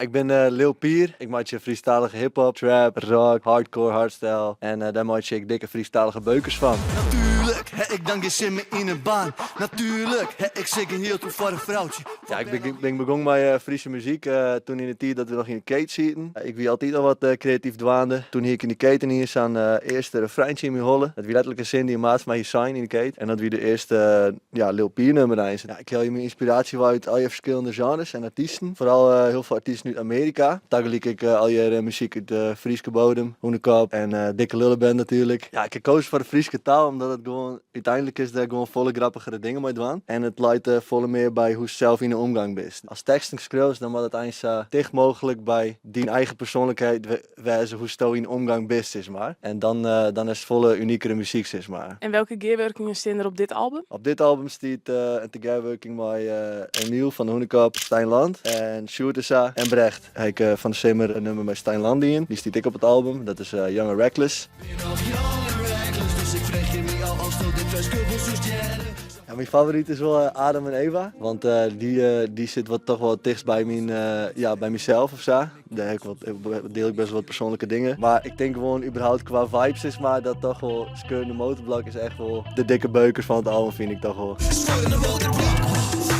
Ik bin Lil Pier, ik meitsje Frysktalige hiphop, trap, rock, hardcore, hardstyle en dêr meitsje ik dikke Frysktalige beukers fan. Natuerlik ha ik dan gjin sin mear yn in baan. Natuerlik ha ik seker gjin jild foar in froutsje. Ja, ik bin bin begûn mei Fryske muzyk toen yn de tiid dat we noch yn de keet sieten. Ik wie altyd al wat kreatyf dwaande. Toen hie ik yn de keet yniens sa'n earste refreintsje yn myn holle. Dat wie letterlik in sin dy't in maat fan my hie sein yn de keet. En dat wie de earste ja, Lil Pier nummer eins. Ja, ik helje myn ynspiraasje wei út allegear ferskillende genres en artysten. Foaral hiel folle artysten út Amearika. Tagelyk ek allegear muzyk út de Fryske bodem, Hûnekop en Dikke Lulleband natuerlik. Ja, ik ha kozen foar de Fryske taal omdat it gewoan, úteinlik kinst dêr gewoan folle grappigere dingen mei dwaan. En it leit folle mear by hoe'tst sels yn de omgang bist. Ast teksten skriuwst, dan moat it eins sa ticht mooglik by dyn eigen persoanlikheid wêze hoe'tsto yn omgang bist, sis mar. En dan, dan is it folle unikere muzyk, sis mar. En welke gearwurkingen stean der op dit album? Op dit album stiet in tegearwurking mei Emiel fan de Hûnekop, Stijn Land en Sjoerd Issa en Brecht. Ha ik fan de simmer in nummer mei Stijn Land dien, dy stiet ek op it album, dat is Young and Reckless. Bin noch jong en reckless, dus ik freegje my ôf oftsto dit ferske wol soest hearre. Ja, myn favoryt is wol Adam en Eva, want dy, dy sit wat, toch wol it tichtst by myn, ja, by mysels of sa. Dêr ha ik wat, diel ik best wol wat persoanlike dingen. Mar ik tink gewoan überhaupt kwa vibes is mar dat toch wol Skeurende Motorblok is echt wol de dikke beuker fan it album fyn ik toch wol. Skeurende motorblok.